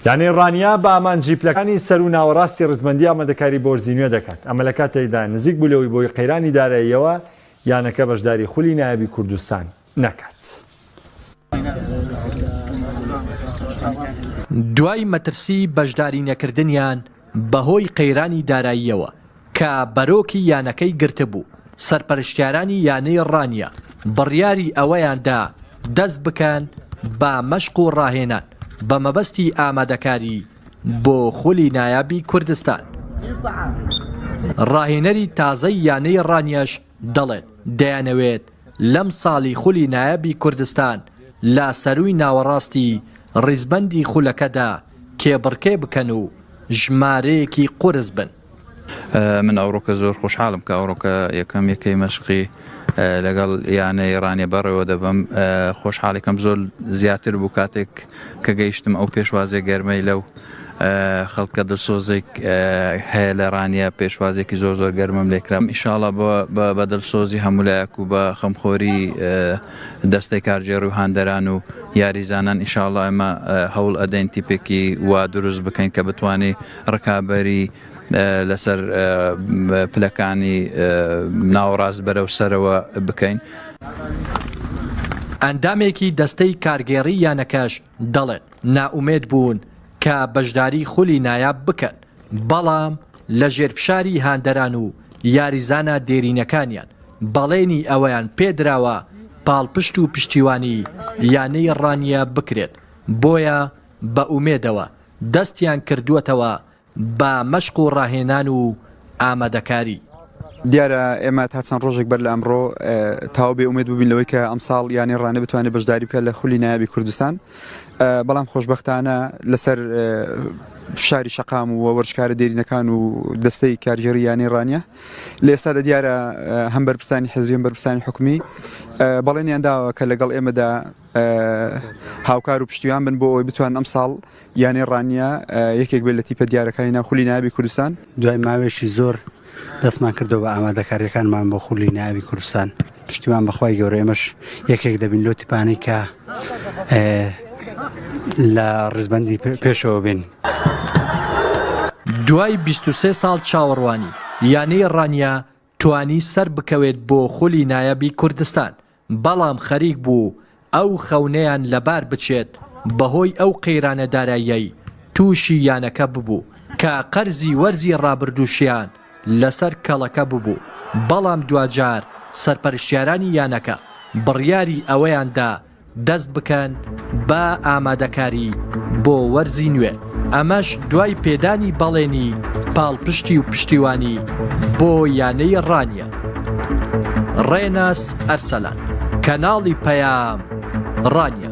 یانەی ڕانیە بە ئامانجی پلەکانی سەروو ناوەڕاستی ڕیزبەندی ئامادەکاری بۆ وەرزی نوێ دەکات، ئەمە لە کاتێکدا نزیک بوو لەوەی بەهۆی قەیرانی داراییەوە یانەکە بەشداری خولی نایابی کوردستان نەکات. دوای مەترسی بەشداری نەکردنیان بەهۆی قەیرانی داراییەوە کە بەرۆکی یانەکەی گرتبوو، سەرپەرشتیارانی یانەی ڕانیە بڕیاری ئەوەیان دا دەست بکەن بە مەشق و ڕاهێنان بە مەبەستی ئامادەکاری بۆ خولی نایابی کوردستان. ڕاهێنەری تازەی یانەی ڕانیەش دەڵێت، دەیانەوێت لەم ساڵی خولی نایابی کوردستان لە سەرووی ناوەڕاستی ڕیزبەندی خولەکەدا کێبڕکێ بکەن و ژمارەیەکی قورس بن. من ئەوڕۆکە زۆر خۆشحاڵم کە ئەوڕۆکە یەکەم یەکەی مەشقی لەگەڵ یانەی ڕانیە بەڕێوە دەبم خۆشحاڵێکم زۆر زیاتر بوو کاتێک کە گەیشتم ئەو پێشوازێ گەرمەی لەو خەڵکە دڵسۆزێک هەیە لە ڕانیە پێشوازێکی زۆر زۆر گەرمم لێکرام ئیشاڵە بە دڵسۆزی هەمولایەک و بە خەمخۆری دەستەی کارگێڕی و هاندەران و یاریزانان ئیشاڵا ئێمە هەوڵ ئەدەین تیپێکی وا دروست بکەین کە بتوانێت ڕکابەری لەسەر پلەکانی ناوەڕاست بەرەو سەرەوە بکەین. ئەندامێکی دەستەی کارگێڕی یانەکەش دەڵێت، نائومێد بوون کە بەشداری خولی نایاب بکەن، بەڵام لەژێر فشاری هاندەران و یاریزانە دێرینەکانیان بەڵێنی ئەوەیان پێدراوە پاڵپشت و پشتیوانی یانەی ڕانیە بکرێت، بۆیە بە ئومێدەوە دەستیان کردووەتەوە بە مەشق و ڕاهێنان و ئامادەکاری. دیارە ئێمە تا چەند ڕۆژێک بەر لە ئەمڕۆ تاو بێ ئومێد بووین لەوەی کە ئەمساڵ یانەی ڕانیە بتوانێت بەشداری بکات لە خولی نایابی کوردستان بەڵام خۆشبەختانە لەسەر فشاری شەقام و وەرزشکارە دێرینەکان و دەستەی کارگێڕی یانەی ڕانیە لە ئێستادا دیارە هەم بەرپرسانی حزبی هەم بەرپرسانی حکومی بەڵێنیان داوە کە لەگەڵ ئێمەدا هاوکار و پشتیوان بن بۆ ئەوەی بتوان ئەمساڵ یانەی ڕانیە یەکێک بێت لە تیپە دیارەکانی ناو خولی نایابی کوردستان. دوای ماوەیەکی زۆر دەستمان کردەوە بە ئامادەکاریەکانمان بۆ خولی نایابی کوردستان پشتیوان بەخوای گەورە ئێمەش یەکێک دەبین لەو تیپانەی کە لە ڕیزبەندی پێشەوە بین. دوای 23 ساڵ چاوەڕوانی، یانەی ڕانیە توانی سەربکەوێت بۆ خولی نایابی کوردستان، بەڵام خەریک بوو ئەو خەونەیان لەبار بچێت بەهۆی ئەو قەیرانە داراییەی تووشی یانەکە ببوو کە قەرزی وەرزی رابردووشیان لەسەر کەڵەکە ببوو، بەڵام دواجار سەرپەرشتیارانی یانەکە بڕیاری ئەوەیان دا دەست بکەن بە ئامادەکاری بۆ وەرزی نوێ، ئەمەش دوای پێدانی بەڵێنی پاڵپشتی و پشتیوانی بۆ یانەی ڕانیە. ڕێناس ئەرسەلان، کەناڵی پەیام، ڕانیە.